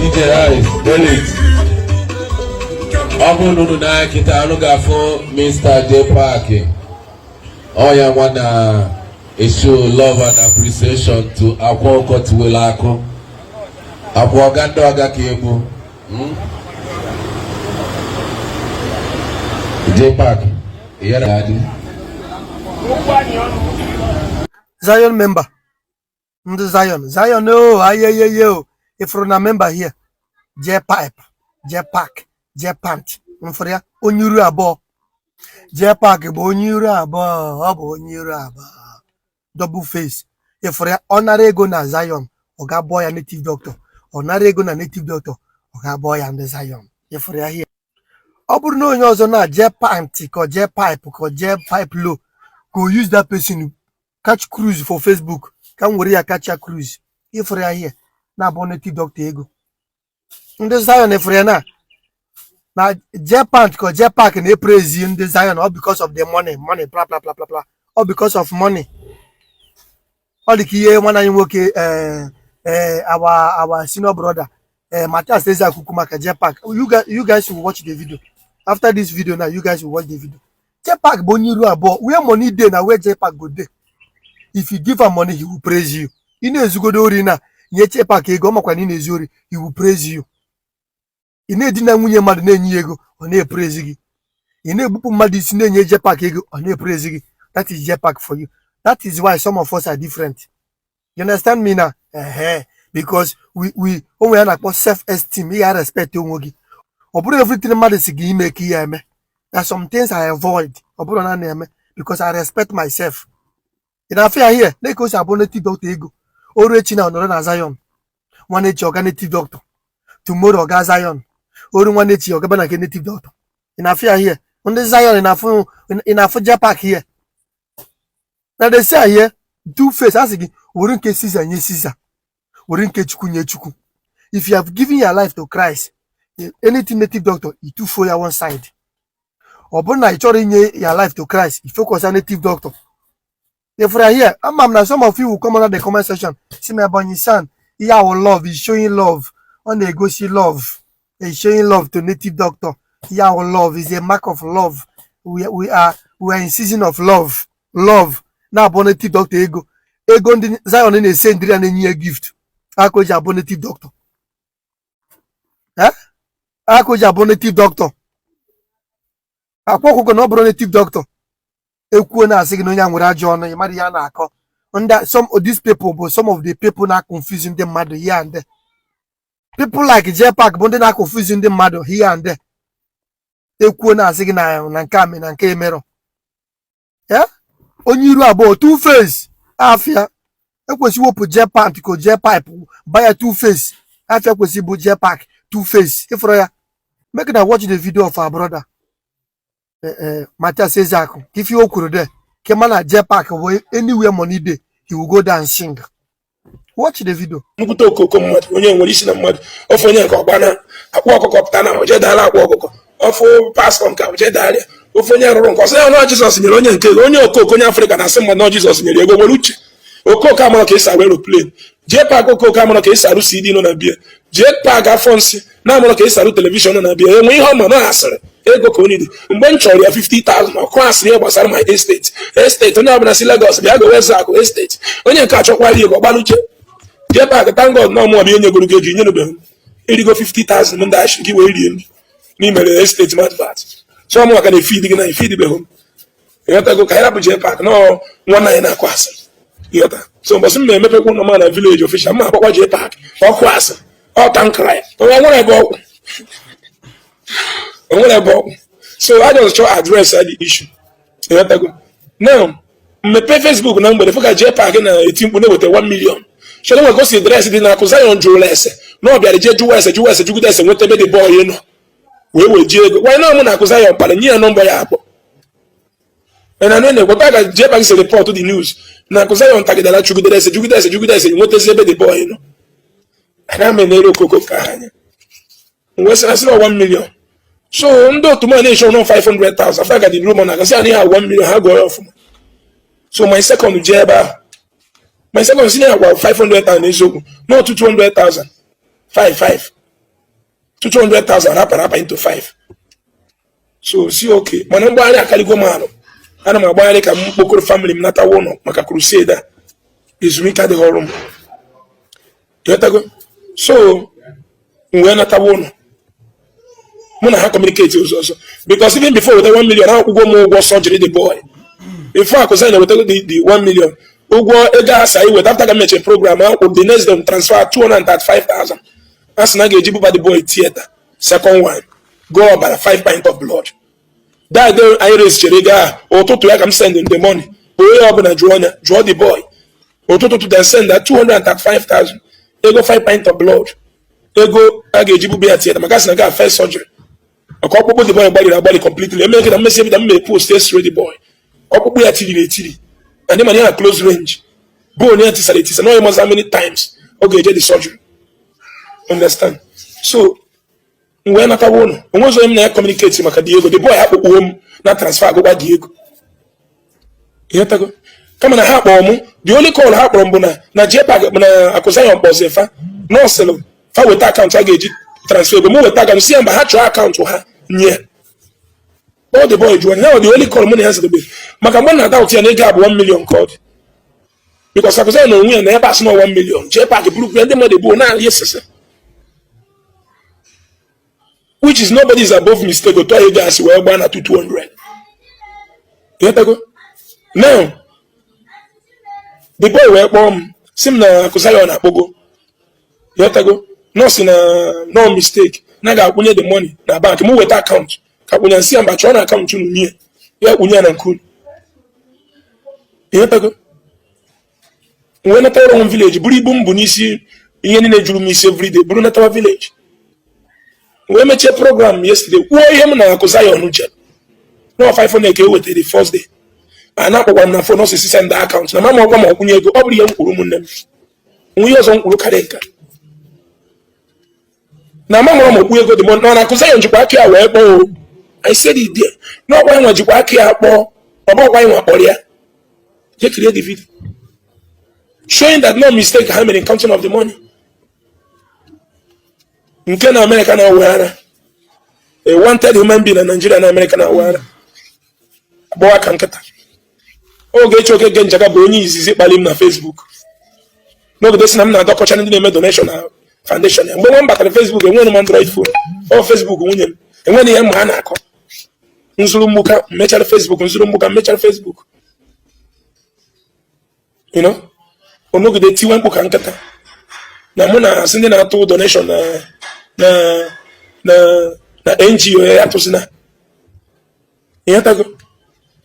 DJ Ice, Elite. Ọ bụrụ na unu n'anya kịta, unu ga-afụ Mr. J Park. Ọ ya nwa na show love and appreciation to Akwa Ọkụkọ Tiwelu Akụ. Akwa ọga ndị ọga ka egwu. J Park, ihe na-adị. Zion member, ndị Zion, Zion o ayeyeye o, ifuru na member here J pipe, J park, J pant, mfụrụ ya onye iru abụọ. J Park bụ onye iru abụọ, ọ bụ onye iru abụọ, double face. Ifuru ya, ọ nara ego na Zion, ọ ga-abụọ ya native doctor. Ọ nara ego na native doctor, ọ ga-abụọ ya ndị Zion. Ifuru ya here, ọ bụrụ na onye ọzọ na J pant ka ọ J pipe, ka ọ J pipe low, go use that person catch cruise for Facebook, ka m were ya catch ya cruise. Ifuru ya here na-abụ native doctor ego ndị Zion. Ifuru ya na J pant ka J park na-epraise ndị Zion, all because of the money, money, bla bla bla bla bla, all because of money. Ọ dị ka ihe nwanne anyị nwoke, our senior brother, Matthias Ezeakuku, maka J Park. You guys will watch the video after this video. Now you guys will watch the video. J Park bụ onye iru abụọ. Where money dey, na where J Park go dey. If you give am money, he will praise you. Ị na-ezugodo ori na nye J Park ego, ọ makwa na ị na-ezu ori, he will praise you. Ị na-edina nwunye mmadụ na-enye ya ego, ọ na-epraise gị. Ị na-egbupụ mmadụ isi na-enye J Park ego, ọ na-epraise gị. That is J Park for you. That is why some of us are different. You understand me now? Ehe, because we onwe ya na-akpọ self esteem. Ị ga respect onwe gị. Ọ bụrụ everything mmadụ si gị ime ka ihe eme. There are some things I avoid, ọ bụrụ na na-eme, because I respect myself. Ị na-afụ ya here na ka o si abụ native doctor ego. Oru echi na ọ nọrọ na Zion, nwanne echi ọga native doctor, tomorrow ọga Zion, oru nwanne echi ọgaba na nke native doctor. Ị na-afụ ya here, ndị Zion. Ị na-afụ J Park here na they say here, two face. Asị gị were nke Caesar nye Caesar, were nke Chukwu nye Chukwu. If you have given your life to Christ, anything native doctor, itufuo ya one side. Ọ bụrụ na ị chọrọ inye your life to Christ, i focus on native doctor. If you are here, ama m na some of you will come under the comment section, si m, "Ebonyi son, ihe awụ love is showing love, ọ na-egosi love, is showing love to native doctor. Ihe awụ love, is a mark of love. We are in season of love." Love na-abụ native doctor ego, ego ndị Zion na-ese ndịrị ya na-enye ya gift aka o ji abụ native doctor, eh, aka o ji abụ native doctor. Akwa Ọkụkọ na ọ bụrụ native doctor ekwuo na-asị gị na onye a nwere ajọ ọnụ, ị mara ihe a na-akọ. Ndị some of these people bụ some of the people na-confuse ndị mmadụ here and there. People like J Park bụ ndị na-confuse ndị mmadụ here and there. Ekwuo na-asị gị na nke a mere na nke emerọ ya. Onye iru abụọ, two face. Afịa ekwesị wepụ J pant ka J pipe baya two face. Afịa kwesị bụ J Park two face. Ịfụrụ ya, make una watch the video of our brother, Matthias Ezeaku, ka ife o kwuru there, kema na J Park bụ anywhere money dey, he will go there and sing. Watch the video. Nnukwute okoko mmadụ, onye nwere isi na mmadụ ofe, onye nke ọgbana Akwa Ọkụkọ pụta na oje dara Akwa Ọkụkọ ofu pastọ nke oje dara ya ofe, onye rụrụ nke ọsọ ya na Jizọs nyere onye nke ego. Onye okoko, onye Afrịka na-asị mmadụ na Jizọs nyere ego nwere uche. Okoko amara ka esi arụ aeroplane. Jee Park, okoko amara ka esi arụ CD nọ na bie. Jee Park, afọ nsị na-amara ka esi arụ television nọ na bie. Enwe ihe ọma na asịrị ego ka onye dị. Mgbe m chọrọ ya 50,000, ọkụ asịrị ihe gbasara my estate, estate. Onye ọbụla si Lagos bịa gowe Ezeakụ estate. Onye nke achọkwara ego ọgbaluche. Jee Park, thank God na ọmụọ bụ ihe nyegoro gị ego, inyenubeghị m erigo 50,000 ndị achị gị wee rie nri n'imere estate m advert. So ọmụ maka na efeed gị na efeed beghị m. Ịghọtago? Ka anyị rapụ Jee Park nọọ, nwanne anyị na-akụ asịrị. Ịghọta? So mbọsị m na-emepekwa ụlọ m na village official, m akpọkwa Jee Park ọkụ asịrị ọ tankra ya onwe nwere ebe ọkwụ, onwere ebe ọkwụ. So I just chọọ address the issue. Ịghọtago? Now mmepe Facebook na mgbede, fụ ka Jee Park na-eti mkpu na-eweta 1 million. Chọrọ nwe ka o si dress dị n'akụ Zion jụrụ ese na ọ bịara jee jụwa ese, jụwa ese, jụgide ese, nweta ebe dị boy nọ wee wee ji ego wanyị na ọmụ na akụ Zion kpara nye ya nọmba ya akpọ na na na-ekweta ka Jee Park si report the news na akụ Zion tagidara, chụgidere ese, jụgide ese, jụgide ese, nwetazi ebe dị boy nọ. Ana m enere okoko ka anya wee sị asị na 1 million. So ndị otu m a na-eche ọnụ 500,000 after ka the rumor na gasị anyị ha 1 million, ha gụọ ya ọfụma. So my second jee ebe ahụ, my second si na ya gwa 500,000 eziokwu n'otu 200,000 55. 200,000 rapara rapa into 5. So si okay, mana mgbagharị akarịgo m arụ. Ana m agbagharị ka m kpokọrọ family m natawa ụlọ maka crusade a. Ezumike adịghị ọrụ m, ịghọtago? So m wee natawa ụlọ, mụ na ha communicate ụzọ ọzọ, because even before weta 1 million, akwụgwọ m ụgwọ surgery the boy. Before akụzi na weta the 1 million, ụgwọ ego asa anyị weta after ka m mechie program akwụ, the next day m transfer 235,000. A sị na a ga-eji buba the boy theater, second one go ọbara, 5 pint of blood. That day anyị resichere ego ahụ, ụtụtụ ya ka m send the money. Onye ọbụla jụọ ọnya, jụọ the boy. Ụtụtụ then send that 235,000, ego 5 pint of blood, ego a ga-eji bube ya theater, maka sị na ga first surgery, maka ọkpụkpụ the boy gbalịrị agbalị completely. Eme na mmesi ebida m mere post x-ray the boy, ọkpụkpụ ya tiriri etiri, and mana ya na close range, bone ya tisara etisa na onye mazi many times ọ ga-eje the surgery, understand? So m wee natawa ụlọ, onwe ụzọ m na ya communicate maka the ego. The boy akpụkpụo m na transfer agụgba the ego, ịghọtago? Kama na ha kpọrọ mụ, the only call ha kpọrọ m bụ na JPAC bụ na Akụzayon kpọzie fa nọọsịlụ fa weta account a ga-eji transfer ego. Mụ weta account, si ya mba, ha chọọ account ha nye. All the boy jụọ ya, the only call mụ na ya zedebe, maka mgbe na doubt ya na ego a bụ 1 million ka ọ dị, because Akụzayon na onwe ya na ebe asị na 1 million. JPAC bụrụkwa ndị mmadụ ebuo na-arị esese, which is nobody is above mistake. Otu ahụ ego asị wee gbaa na 200, ịghọtago? Now the boy wee kpọọ m, si m na Akụzayon akpọgo, ịghọtago? Nọọsụ na no mistake na ga-akwụnye the money na bank, m weta account ka kwụnye. Nsị ya mba, chọọ na account unu nye ya, kwụnye ya na nke unu, ịghọtago? M wee natara onwe m village, buru ibu m bụ n'isi, ihe niile juru m isi everyday, buru natawa village, wee mechie program yesterday, kwuo ihe m na Akụzayon jere no 500 ka e wetara the first day. A na-akpọkwa m na phone, ọsịsị send account na mama ọkwa ma ọkwụnye ego. Ọ bụrụ ihe m kwuru, ụmụnne m, nwe ihe ọzọ m kwuru karịa nka na ama mụrụ m okwu ego dị m na Akụzayon jikwa aka ya wee kpọọ o. I said it there na ọkwa nwa jikwa aka ya kpọọ, ọbọkwa nwa kpọrọ ya je create the video showing that no mistake ha mere in counting of the money. Nke na America na-aweghara a wanted human being na Nigeria, na America na-aweghara agbọwa aka nkịta. Ogechi Okeke Njaka bụ onye izizi kpali m na Facebook n'oge si na m na-adọkọcha ndị na-eme donation na foundation ya. Mgbe nwa m batara Facebook, enweghị m Android phone, ọ Facebook nwunye m, enweghị ihe mma a na-akọ. Nzuru mgbuka mmechara Facebook, nzuru mgbuka mmechara Facebook, onogide tiwe mkpu ka nkịta na mụ na asị ndị na-atụ donation na NGO ya atụsịna, ịghọtago?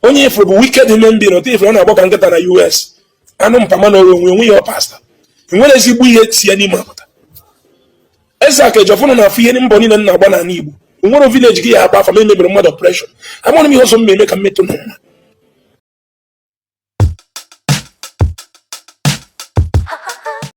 Onye ifuru bụ wicked human being. Otu ifuru ọ na-agbọ ka nkịta na US, anụ mpama na onwe onwe ya, ọ pastor enwere ezigbo ihe si ya n'ime apụta. Eze aka ejọfụnụ na-afụ ihe mbọ niile m na-agba n'ala Igbo. Nwere village gị ya akpa afa ma emebere mmadụ operation. Amụrụ m ihe ọzọ m eme ka mmetụ n'ụwa.